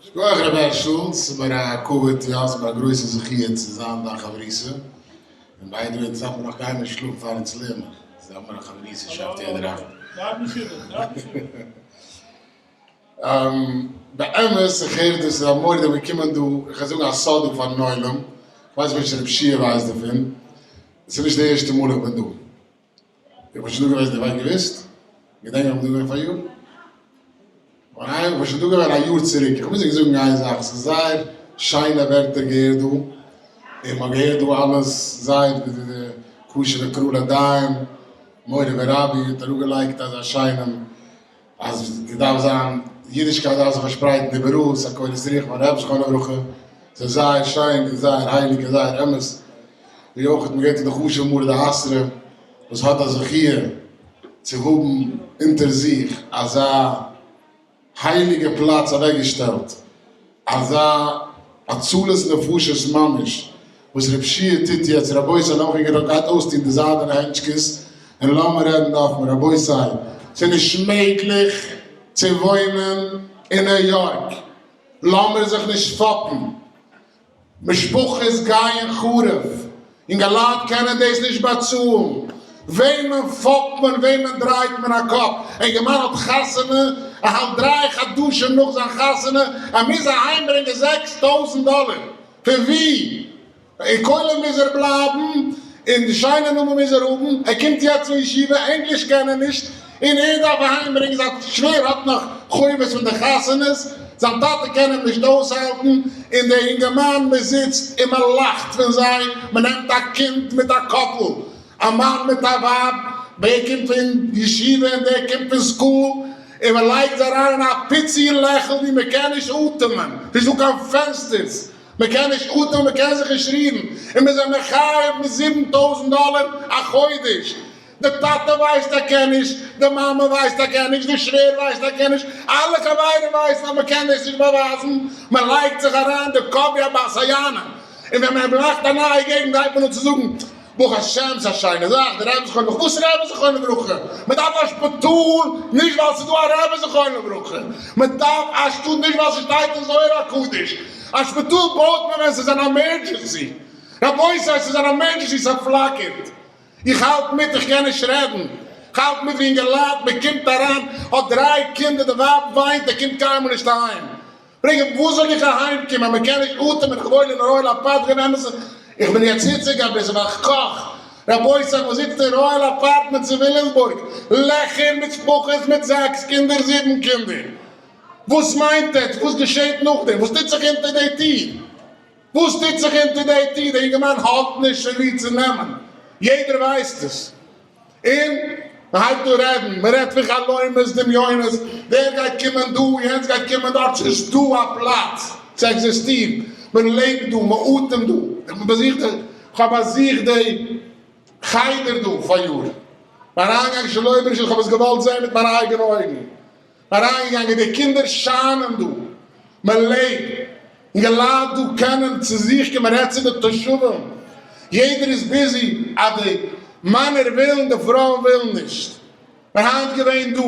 שכוח ר' הערשל, ס'איז מיר א כבוד, יא ס'איז מיר א גרויסע זכי' צו זיין דיין חברותא, און by the way אונז דארף מיר נאך גיין און שלאפן פאר אונז לערנען, אונז דארף מיר א חברותא'שאפט יעדע נאכט. באמת איך הער דאס איז א מורא'דיג מיר קומען דא, איך וועל זאגן א סוד דא פארן עולם, כ'ווייס נישט אויב ר' שיע ווייסט דערפון, עס איז נישט די ערשטע מאל איך בין דא, איך בין שוין דא געוועזן, די געוויסט? געדענק איך בין דא געווען פאריאר? איך בין שוין דא געווען א יאר צוריק, איך מוז ענק זאגן איין זאך, ס'איז זייער שיינע ווערטער געהערט דא, און מ'האט געהערט דא אלעס זייער די כשר'ע קראלע דיין, מורי ורבי האט אראפגעלייגט אזא שיינעם אז ס'דארף זיין, אידישקייט דארף זיך פארשפרייטן איבעראל, ס'איז א קורת רוח פון רבי זכרונו לברכה, ס'איז זייער שיין און זייער הייליג און זייער אמת, ווי אויך האט מען געהערט פון די חשוב'ע מרא דאתרא וואס האט א זכיה צו האבן אונטער זיך אזא הייליגע פלאץ אוועקגעשטעלט, אזא הצלת נפשות ממש וואס רב שיע טוט יעצט, רבותי לאמיך ענק גייט אויסטון די זיידענע הענטשקעס און לאמיר רעדן דארף מען, רבותי ס'איז נישט מעגליך צו וואוינען אין ניו יארק, לאמיר זיך נישט פאפן, משפחות גייען חרוב, אינגעלייט קענען דאס נישט באצאלן, וועמען פאפט מען, וועמען דרייט מען א קאפ, א אינגערמאן האט חתונה, ער האלט דריי חדשים נאך זיין חתונה, ער מוז אהיימברענגען 6000 דאלער, פון ווי? אין כולל מוז ער בלייבן, און די שיינע נאמען מוז ער האבן, ער קומט יעצט פון ישיבה, ענגליש קען ער נישט, און ער דארף אהיים ברענגען, זיין שווער האט נאך חובות פון די חתונות, זיין טאטע קען אים נישט אויסהאלטן, און דער אינגערמאן, מען זיצט און מען לאכט פון זיי, מען נעמט א קינד מיט א couple, א מאן מיט א ווייב, דער קומט פון ישיבה און דער קומט פון school, און מען לייגט זיי אריין אין א פיצי לעכל ווי מען קען נישט אטעמען, ס'נישט דא קיין פענסטערס, מען קען נישט אטעמען, מען קען זיך נישט רירן, און מען איז זיי מחייב מיט 7000 דאלער א חודש, די טאטע ווייסט ער קען נישט, די מאמע ווייסט ער קען נישט, די שווער ווייסט ער קען נישט, אלע חברים ווייסן אז מען קען דאס נישט באווייזן, מען לייגט זיך אריין די קאפ ווי א בת היענה, און ווען מען מאכט א נייע געגנט הייבט מען אן צו זאגן, ברוך השם ס'איז א שיינע זאך, די רבי זכרונו לברכה, וואס רבי זכרונו לברכה? מען דארף א שפיטאל נישט ווייל ס'איז דא א רבי זכרונו לברכה, מען דארף א שטאט נישט ווייל ס'שטייט אין זוהר הקדוש, א שפיטאל בויט מען ווען ס'איז אן emergency, רבותי ס'איז אן emergency ס'פלאקערט. איך האלט מיט, איך קען נישט רעדן, כ'האלט מיט ווי אינגעלייט, מען קומט אריין, האט דריי קינדער, די ווייב וויינט, ער קומט קיינמאל נישט אהיים. פרעג איך וואס זאל איך אהיים קומען, מען קען נישט אטעמען, איך וואוין אין Royal Apartment, אמת איך בין יעצט היציג אביסל ווייל איך קאך, רבותי מען זיצט אין Royal Apartments אין וויליאמסבורג, לעכער משפחות מיט זעקס קינדער זיבן קינדער, וואס מיינט עטס, וואס געשעט נאכדעם, וואס טוט זיך אונטער די טיר? וואס טוט זיך אונטער די טיר? דער אינגערמאן האט נישט פון ווי צו נעמען, יעדער ווייסט עס, און מען הייבט אן רעדן, מען רעדט פון חלומות, דמיונות, דער גייט קומען דא, יענץ גייט קומען דארט, ס'איז דא א פלאץ צו עקזיסטירן, מען לעבט דא, מען אטעמט דא, איך בין באזוכט די, כ'האב באזוכט די חדר דא פאריאר, מיין אריינגאנג שלא ברשות, כ'האב עס געוואלט זען מיט מיינע אייגענע אויגן, אריינגעגאנגען, די קינדער שיינען דא, מען לעבט, אינגעלייט דא קענען צו זיך קומען, רעדט צו די תושבים, יעדער איז busy אז די מענער ווילן, די פרויען ווילן נישט, מען היינט געווען דא,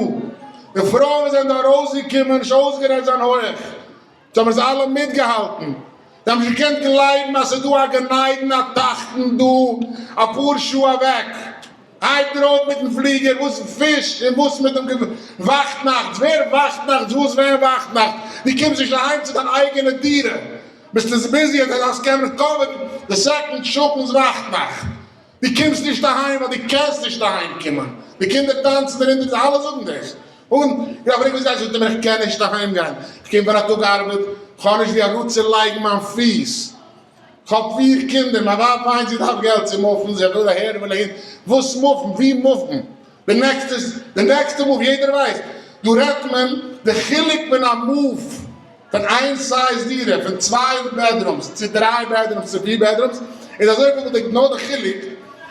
די פרויען זענען דא ארויסגעקומען, נישט אויסגערעדט זיין הויעך, זיי האבן עס אלע מיטגעהאלטן, זיי האבן נישט געקענט גלייבן אז ס'איז דא א גן עדן התחתון דא אפאר שעה אוועק. הייב דיר אויף מיטן פליגער, וואס פיש און וואס מיט דעם וואכט נאכטס, ווער וואכט נאכטס, וואס ווען וואכט נאכט, דו קומסט נישט אהיים צו דיין אייגענע דירה, ביסטו busy אז דו דארפסט קענען cover ן די second שכן'ס וואכט נאכט, דו קומסט נישט אהיים ווייל דו קענסט נישט אהיים קומען, די קינדער טאנצן דיר אונטער, זיי אלע זאגן דאס, און איך פרעג וואס גייסט, זאגט ער מיר איך קען נישט אהיים גיין, איך קום פון א טאג ארבעט, איך האב נישט ווי אראפצולייגן מיין פיס. כ'האב פיר קינדער, מיין ווייב וויינט זי דארף געלט צו move ן, זי וויל אהער וויל אהין, וואס move ן? ווי move ן? די נעקסטע די נעקסטע move יעדער ווייסט, דא רעדט מען די חילוק פון א move פון איין size דירה פון צוויי bedrooms צו דריי bedrooms צו פיר bedrooms איז אזוי ווי די נאר די חילוק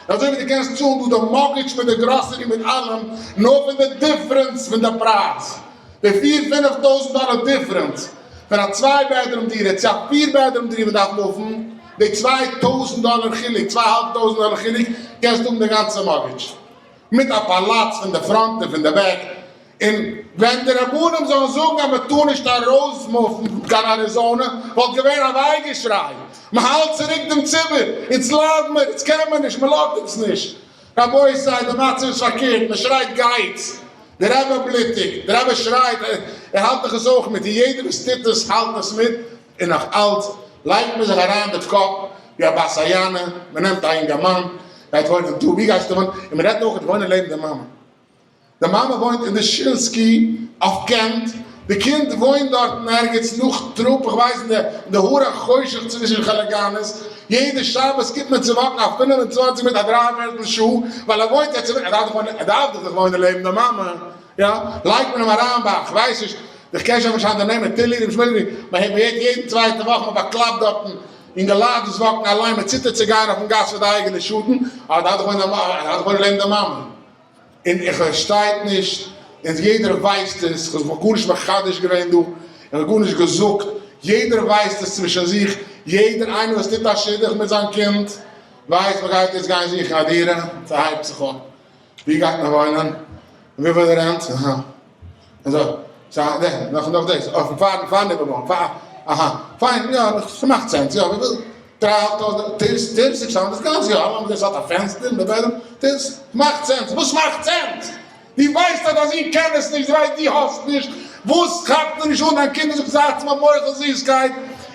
אזוי ווי די קענסט צאלן דא די mortgage מיט די גראסערי מיט אלעם נאר פון די difference פון די פרייז. די פיר פינף טויזנט דאלער difference פון א צוויי bedroom דירה צו א פיר bedroom דירה וואס דארף move ן, די 2000 דאלער חילוק, צוויי אהאלב טויזנט דאלער חילוק, קענסטו האבן די גאנצע mortgage. מיט א פאלאץ פון די front און פון די back. און ווען די רבנים זאלן זאגן אז מען טאר נישט ארויסמופן קיין אריזאנע וואלט געווען א וויי געשריי, מען האלט צוריק דעם ציבור, אונז ליידן מיר, אונז קען מיר נישט, מען לאזט אונז נישט. רבותי די מצב איז פארקערט, מען שרייט גייטס, די רבי בלוטיגט, די רבי שרייט, ער האלט דאך עס אויך מיט, און יעדער וואס טוט עס האלט עס מיט, און נאך אלץ לייגט מען זיך אריין די קאפ ווי א בת היענה, מען נעמט א אינגערמאן, גייט וואוינען דא, ווי גייסטו וואוינען? און מען רעדט אויך וואוינען לעבן די מאמע. די מאמע וואוינט אין דושינסקי אויף קענט, די קינד וואוינט דארטן ערגעץ נאך טרופ, איך ווייס אין די הר החושך צווישן חלגאנעס, יעדע שבת קומט מען צו וואקן א 25 מיט א דריי פערטל שעה, ווייל ער וואוינט יעצט ער דארף דאך וואוינען, ער דארף דאך וואוינען לעבן די מאמע, יא, לייגט מען אים אריין ביי, איך ווייס נישט, איך קען שוין נישט היינט די נעמען, טילי, ר' שמואלי, מען הערט יעדן צווייטע וואך מען באקלאפט דארטן אינגעלייט וואס וואקן אליין, מען ציטערט צו גיין אויפן גאס פאר די אייגענע שאטן, אבער ער דארף דאך וואוינען לעבן די מאמע. און איך פארשטייט נישט, און יעדער ווייסט עס, איך האב גארנישט מחדש געווען דא, איך האב גארנישט געזאגט, יעדער ווייסט עס צווישן זיך, יעדער איינער וואס טוט א שידוך מיט זיין קינד, ווייסט מען גייט יעצט גיין זוכן א דירה, ס'הייבט זיך אן, ווי גייט מען וואוינען, און וויפיל די rent, אהא, אזוי, סא, נאך נאך דאס, אויפן פארן פארן איבערמארגן, פאר, אהא, פיין, יא, ס'מאכט sense, יא, וויפיל, 3500, טירס, טירס, איך שאנד עס גאנץ, יא, לאמיר זען, ס'האט א פענסטער אין די bedroom, טירס, מאכט sense, וואס מאכט sense? דו ווייסט אז דיין זון קען עס נישט, דו ווייסט דו האסט נישט, וואס כאפט נישט אן דיין קינד און זאגט זייטס מיר מוחל זיסקייט,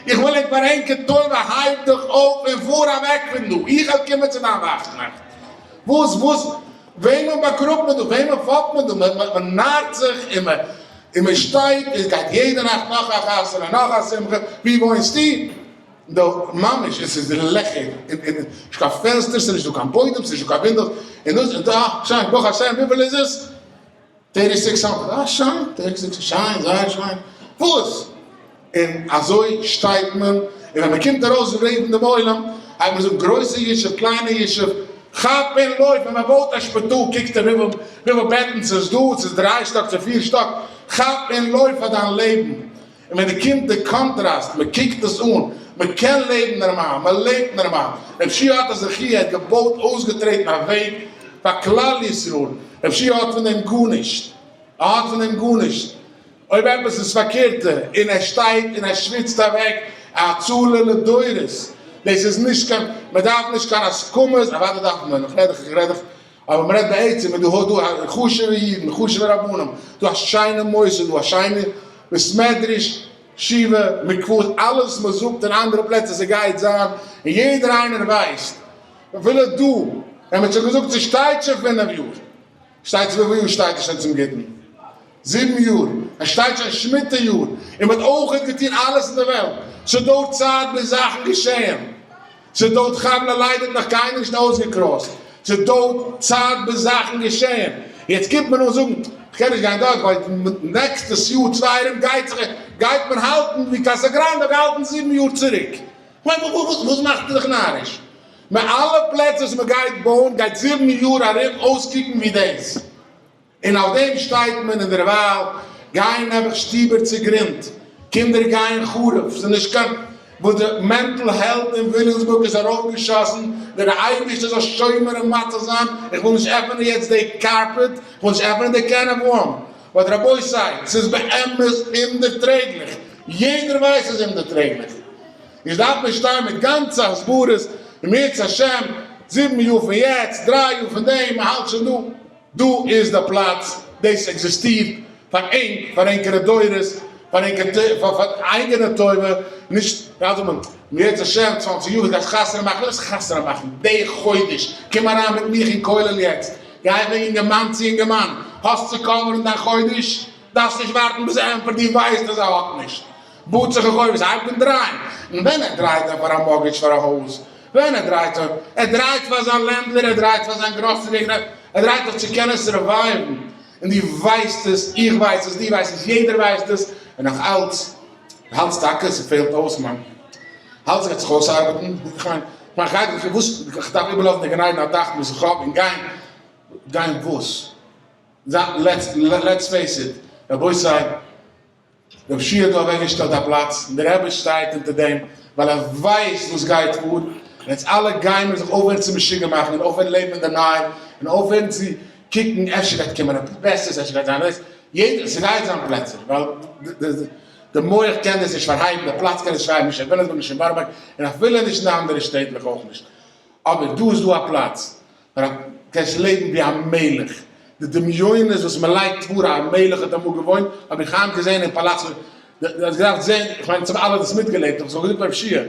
איך וויל ענק פאר ענקער טובה, הייב דיך אויף און פאר אוועק פון דא, איך וועל קומען צו דיין וואכטנאכט. וואס, וואס, וועמען באגראבט מען דא? וועמען פאפט מען דא? מען נארט זיך און מען און מען שטייט, עס גייט יעדע נאכט נאך א חתונה, נאך א שמחה, ווי וואוינסטו? דא ממש עס איז לעכער, און און נישט קיין פענסטער, ס'איז נישט דא קיין בוידעם, ס'איז נישט דא קיין windows, און דאס און דא, שיין, ברוך השם, וויפיל איז עס? 36 hundred, אה שיין, 36, שיין, זייער שיין, וואס? און אזוי שטייט מען, און ווען מען קומט ארויס רעדן דעם עולם, הייבט מען זאגן גרויסע ישוב, קליינע ישוב, כאפ און לויף, ווען מען בויט א שפיטאל קוקט ער וויפיל וויפיל בעטן ס'איז דא, ס'איז דריי שטאק צו פיר שטאק, כאפ און לויף פאר דיין לעבן, און ווען קומט די קאנטראסט, מען קוקט עס אן, מען קען לעבן נארמאל, מען לעבט נארמאל, רב שיע האט א זכי' ער האט געבויט אויסגעטרעטן א וועג פאר כלל ישראל, רב שיע האט פון דעם גארנישט, ער האט פון דעם גארנישט, אויב עפעס איז פארקערטע, און ער שטייט און ער שוויצט אוועק א הצלה לדורות, דאס איז נישט קיין, מען דארף נישט קיין הסכמות, אוודאי דארף מען, איך רעד דאך, איך רעד דאך, אבער מען רעדט בעצם, מען דא האט דא חשוב'ע אידן, חשוב'ע רבנים, דא א שיינע מוסד, דא א שיינע בית מדרש, ישיבה, מקוואות, אלעס מען זאגט אין אנדערע פלעצער ס'גייט זיין, און יעדער איינער ווייסט, אפילו דא, ווען מען האט שוין געזאגט ס'שטייט שוין פינף יאר, שטייט צו וויפיל יאר שטייט עס שוין צום גוטן? זיבן יאר, עס שטייט שוין שמיטה יאר, און מען האט אויכעט געטון אלעס אין די וועלט, ס'דויערט צייט ביז זאכן געשעען, ס'דויערט חבלי לידה האט נאך קיינער נישט אויסגעקראסט, ס'דויערט צייט ביז זאכן געשעען, יעצט קומט מען אן זאגן כ'קען נישט גיין דארט ווייל נעקסטעס יאר צוויי ארום גייט זיך גייט מען האלטן ווי קאסא גראנדע האט געהאלטן זיבן יאר צוריק, כ'מיין וואס מאכט איר זיך נאריש? מיט אלע פלעצער וואס מען גייט בויען גייט זיבן יאר ארום אויסקוקן ווי דאס, און אויף דעם שטייט מען, און דערווייל גייען נעבעך שטיבער צוגרונד, קינדער גייען חרוב, ס'איז נישט קיין וואס די mental health אין וויליאמסבורג איז ארויפגעשאסן, דער אייבערשטער זאל שומר און מציל זיין, איך וויל נישט עפענען יעצט די carpet, איך וויל נישט עפענען די can of worm, but רבותי, ס'איז באמת אומדערטרעגליך, יעדער ווייסט ס'איז אומדערטרעגליך. איז דארף מען שטיין מיט גאנצע הסברות, אם ירצה השם, זיבן יאר פון יעצט, דריי יאר פון דעם, מען האלט שוין דא, דא איז די פלאץ, דאס עקזיסטירט פאר ענק, פאר ענקערע דורות, פאר ענקער פאר אייגענע טובה, נישט, ווי זאגט מען, אם ירצה השם, צוואנציג יאר, גייסט חתונה מאכן, וואס חתונה מאכן, די חודש, קום אריין מיט מיך אין כולל יעצט, גיי ווען אינגערמאן צו אינגערמאן, האסט צו cover ן דיין חודש, דארפסט נישט ווארטן ביז ער ענטפערט, דו ווייסט אז ער האט נישט. בויט זיך אויף אויב עס הייבט אן דרייען, און ווען ער דרייט אויף פאר א mortgage פאר א הויז, ווען ער דרייט אויף, ער דרייט פאר זיין landlord, ער דרייט פאר זיין גראסערי, ער דרייט אויף צו קענען survive ן, און דו ווייסט עס, איך ווייס עס, דו ווייסט עס, יעדער ווייסט עס, און נאך אלץ, דו האלטסט טאקע ס'פעלט אויס, כ'מיין, האלטסט גייט זיך אויסארבעטן, כ'מיין, כ'מיין, כ'גיי, וואס, כ'דארף איבערלאזן די גן עדן התחתון וואס איך האב און גיין, גיין וואס? Let's face it, רבותי, רב שיע האט דא אוועקגעשטעלט א פלאץ, און דער רבי שטייט אונטער דעם, ווייל ער ווייסט וואס גייט פאר, און יעצט אלע גיימער זיך אויפהערן צו משוגע מאכן, און אויפהערן לעבן אין די ניי, און אויפהערן צו קוקן אפשר גייט קומען עפעס בעסערס, אפשר גייט זיין דאס. יעדער, ס'גייט זיין פלעצער, ווייל די מח קען דאס נישט פארהייבן, די פלאץ קען עס נישט פארהייבן, נישט אין וויליאמסבורג, נישט אין בארא פארק, און אפילו נישט אין די אנדערע שטעטלעך אויך נישט. אבער דא איז דא א פלאץ וואו דו קענסט לעבן ווי א מלך. די דמיונות וואס מען לייגט פאר א מלך האט אמאל געוואוינט, האב איך היינט געזען אין פאלאץ. דו האסט געדארפט זען, איך מיין אונז האבן אלע דאס מיטגעלעבט, איך האב עס נאך געזאגט ביים שיעור,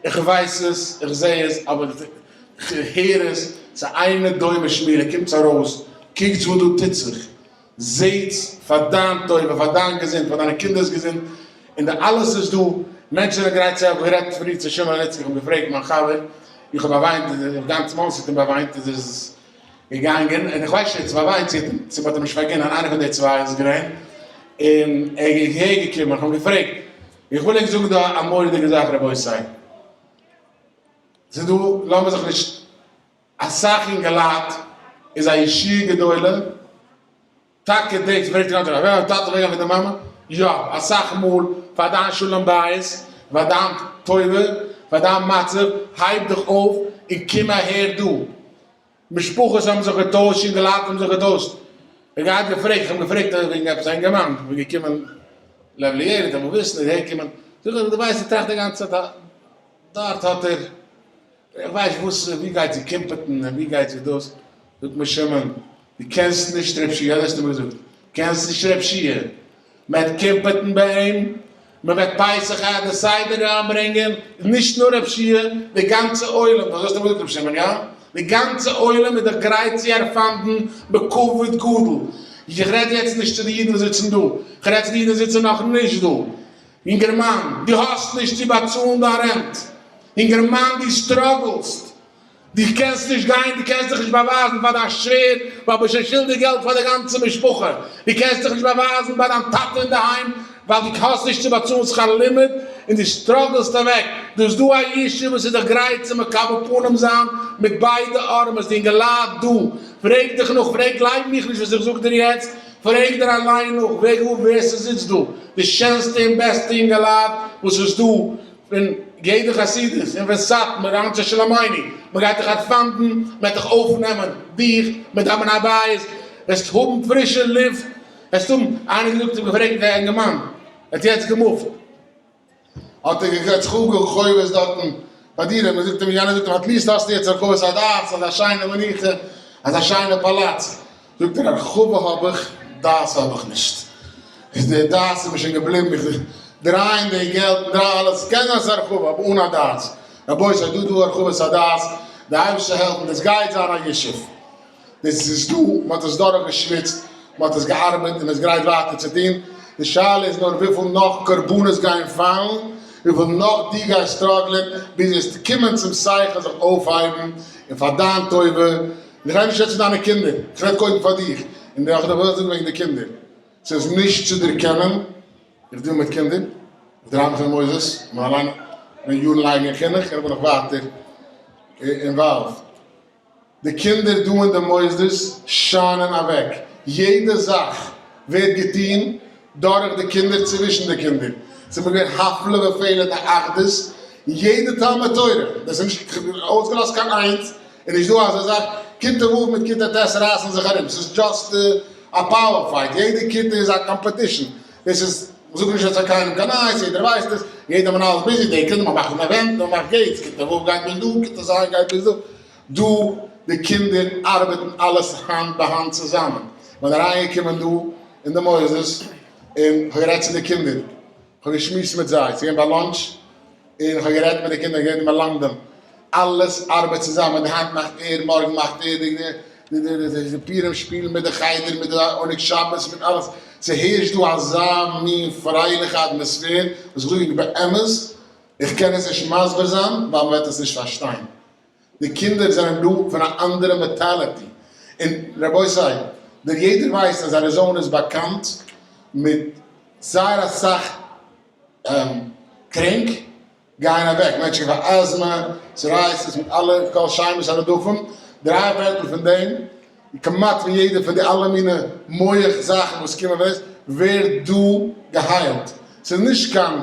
איך ווייס עס, איך זע עס, אבער איך הער עס, ס'איז אינו דומה שמירה, קומטס ארויס, קוקטס וואס דא טוט זיך, זעטס פאר דיין טובה, פאר דיין געזונט, פאר דיינע קינדער'ס געזונט, און די אלעס איז דא, מענטשן זענען גרייט צו העלפן, איך האב גערעדט פריער צו שמעון איצק, איך האב געפרעגט מיין חבר, איך האב באוויינט, גאנץ מאנסי האט אים באוויינט, איז עס געגאנגען, און איך ווייס נישט צו באוויינט צו צו מ'האט אים נישט פארגינען, איינער פון די צוויי איז געווען, און ער איז אהער געקומען, איך האב אים געפרעגט, איך וויל ענק זאגן דא א מורא'דיגע זאך רבותי, ס'איז דא, לאמיר זיך נישט, אסאך אינגעלייט איז א ישועה גדולה, טאקע דאס פרעגט ער נאך, ווען טאטע וועגן פון די מאמע? יא, אסאך מאל פאר דיין שלום בית, פאר דיין טובה, פאר דיין מצב, הייב דיך אויף און קום אהער דא. משפחות האבן זיך געטוישט, אינגעלייט האבן זיך געטוישט. איך געהאט געפרעגט, איך האב געפרעגט וועגן עפעס א אינגערמאן, איך בין געקומען לב לילד, איך וויל וויסן, איז אהער געקומען, זאג איך, דו ווייסט, ער טראכט די גאנצע צייט, דארט האט ער איך ווייס וואס, ווי גייט זי קימפעטן און ווי גייט זי דאס, זאגט מיר שמעון, דו קענסט נישט ר' שיע, אזוי האסטו מיר געזאגט, קענסט נישט ר' שיע, מען וועט קימפעטן ביי אים, מען וועט פסח א די סדר אריינברענגען, נישט נאר ר' שיע, די גאנצע עולם, אזוי האסטו מיר געזאגט ר' שמעון, יא? די גאנצע עולם איז דאך גרייט צו ערפאנדן בכבוד גדול, איך רעד יעצט נישט צו די אידן וואס זיצן דא, איך רעד צו די אידן וואס זיצן נאך נישט דא, אינגערמאן, דו האסט נישט צו באצאלן דיין רענט. אינגערמאן, דו struggle סט. דו קענסט נישט גיין, דו קענסט דיך נישט באווייזן פאר דיין שווער, ווייל ביסט שוין שולדיג געלט פאר די גאנצע משפחה. דו קענסט דיך נישט באווייזן ביי דיין טאטע אינדערהיים, ווייל דו האסט נישט צו באצאלן שכר לימוד, און דו struggle סט אוועק. דא איז דא א ישוב וואס איז דיך גרייט צו מקבל פנים זיין מיט ביידע ארעמעס. די אינגעלייט דא, פרעג דיך נאך, פרעג, גלייב מיך נישט וואס איך זאג דיר יעצט, פרעג דיר אליין נאך ווער גאר ווער ס'זיצט דא, די שענסטע און בעסטע אינגעלייט וואס איז דא פון יעדע חסידות און פון סאטמאר אנשי שלומינו, מ'גייט דיך אטפאנדן, מ'וועט דיך אויפנעמען, דיך מיט דיין בני בית, וועסט האבן פרישע לופט, וועסט האבן, איינער געזאגט, איך האב געפרעגט די אינגערמאן, ער האט יעצט געמופט. האט ער געזעצט זיך אפגעחובות'ט דארטן ביי דיר, און מען זאגט אים, יענער זאגט אים, at least האסטו יעצט הרחבת הדעת, אזא שיינע מנוחה, אזא שיינע פאלאץ. זאגט ער, הרחבה האב איך, דעת האב איך נישט. איז די דעת איז מיר שוין געבליבן, איך דריי אין די געלט, דריי אלעס, קען זיין ס'איז הרחבה, אבער אן א דעת. רבותי, דא דא הרחבת הדעת, די אייבערשטער זאל העלפן, דאס גייט זיין א ישוב. דאס איז דא, מען האט עס דורך געשוויצט, מען האט עס געארבעט און מען איז גרייט ווייטער צו טון, די שאלה איז נאר וויפיל נאך קרבנות גייען פאלן, וויפיל נאך דו גייסט struggle ען ביז וועסט קומען צום שכל זיך אויפהייבן און פאר דיין טובה, און איך רעד נישט יעצט צו דיינע קינדער, איך רעד קודם פאר דיך, און דערנאך וועל איך זאגן וועגן די קינדער, ס'איז נישט צו דערקענען, איך deal מיט קינדער, איך דריי מיך אין מוסדות, איך בין אליין יארן לאנג אין חינוך און איך בין נאך ווייטער involved. די קינדער דא אין די מוסדות שיינען אוועק, יעדע זאך ווערט געטון דורך די קינדער צווישן די קינדער, ס'איז מיר געווען הפלא ופלא די אחדות אין יעדע תלמוד תורה, דאס איז נישט אויסגעלאזט קיין איינס, און נישט דא אזא זאך כיתה ו' מיט כיתה ט' רייסן זיך ארום, ס'איז just א power fight, יעדע כיתה איז א competition, דאס איז, כ'זאג נישט יעצט פאר קיינעם קיין נייעס, יעדער ווייסט עס, יעדער מנהל איז busy, די קינדער, מ'מאכט אן event, מ'מאכט gates, כיתה ו' גייט ביז דא, כיתה ז' גייט ביז דא. דא די קינדער ארבעטן אלעס האנט ביי האנט צוזאמען. כ'בין אריינגעקומען דא אין די מוסדות און כ'האב גערעדט צו די קינדער, כ'האב געשמועסט מיט זיי, ס'איז געווען ביי lunch, און כ'האב גערעדט מיט די קינדער, גערעדט מיט מלמדים, אלעס ארבעט צוזאמען, די היינט מאכט ער, מארגן מאכט ער, די פורים שפיל מיט די חדר, מיט די עונג שבת, מיט אלעס, ס'הערשט דא אזא מין פרייליכע אטמאספער, וואס איך זאג ענק באמת, איך קען עס נישט מסביר זיין, ווייל מ'וועט עס נישט פארשטיין. די קינדער זענען דא פון א אנדערע mentality, און רבותי, דער יעדער ווייסט אז אריזאנע איז באקאנט מיט זייער אסאך קרענק גייען אוועק, מענטשן פאר asthma, psoriasis מיט אלע כל שמות הנרדפים, דריי פערטל פון דעם, כמעט פון יעדע פון די אלע מיני מח זאכן וואס קומען פון דאס, ווערט דא געהיילט, ס'איז נישט קיין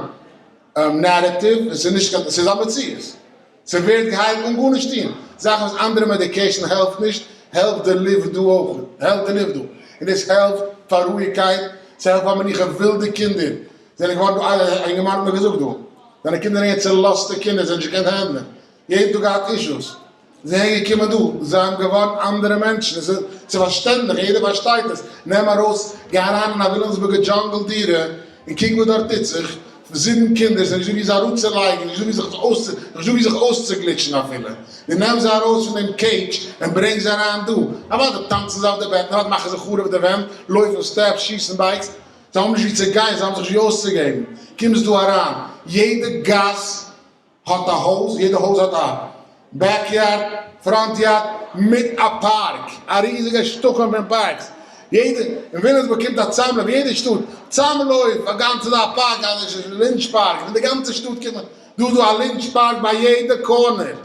narrative, עס איז נישט קיין, ס'איז א מציאות. ס'ווערט געהיילט אן גארנישט טון. זאכן וואס אנדערע medication העלפט נישט, העלפט די לופט דא אויך, העלפט די לופט דא. און דאס העלפט פאר רואיגקייט. ס'העלפט פאר מנוחה ווילדע קינדער זענען געווארן דא א אינגערמאן האט מיר געזאגט דא זיינע קינדער זענען צולאזטע קינדער זיי האבן נישט געקענט handle ען יעדן טאג געהאט אישוס זענען געקומען דא זיי האבן געווארן אנדערע מענטשן עס איז פארשטענדליך יעדער פארשטייט עס נעם ארויס גיי אריין אין א וויליאמסבורגער jungle דירה און קוק וואס דארט טוט זיך, זיבן קינדער, ס'איז נישטא ווי זיי אראפצולייגן, נישטא ווי זיך אויס, נישטא ווי זיך אויסצוגליטשן אפילו. דו נעם זיי ארויס פון דעם cage און ברענג זיי אריין דא. אוודאי טאנצן זיי אויף די בעטן, אוודאי מאכן זיי חרוב די ווענט, לויפן steps, שיסן bikes. זיי האבן נישט ווי צו גיין, זיי האבן זיך נישט ווי אויסצוגעבן. קומסט דא אריין, יעדע גאס האט א הויז, יעדע הויז האט א backyard, front yard, מיט א פארק, א ריזיגע שטחים פון parks, יעדע, אין וויליאמסבורג קומט א צאמלויף, יעדע שטאט, צאמלויף, א גאנצע א פארק, א לינטש פארק, פון די גאנצע שטאט קומט מען, דא איז דא א לינטש פארק ביי יעדע corner,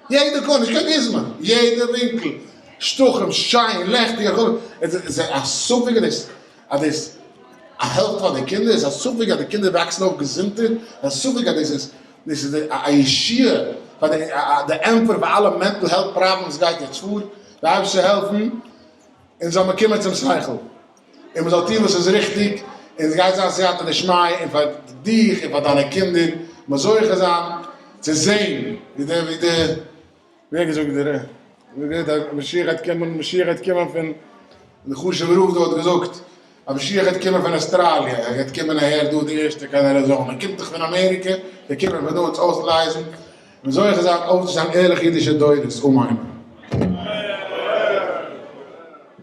יעדע corner, נישט קיין גוזמא, יעדע ווינקל, שטחים, שיין, לעכטיג, עס איז א ספק דאס אז דאס העלפט פאר די קינדער, איז א ספק אז די קינדער וואקסן אויף געזונטער, איז א ספק אז דאס איז דאס איז א ישועה פאר די די ענטפער פאר אלע mental health problems וואס גייט יעצט פאר, די אייבערשטער העלפן אונז זאל מען קומען צום שכל און מען זאל טון וואס איז ריכטיג און עס גייט זיין סייעתא דשמיא און פאר דיך און פאר דיינע קינדער מען זוכה זיין צו זען ווי די ווי די ווי האט געזאגט דער ווי געזאגט אז משיח גייט קומען משיח גייט קומען פון די חשוב'ע רב דא האט געזאגט אז משיח גייט קומען פון אוסטראליע ער גייט קומען אהער דא די ערשטע קיין אריזאנע קומט דאך פון אמעריקע זיי קומען פון דא אונז אויסלייזן און זוכה זיין אויפצושטיין ערליכע אידישע דורות אמן.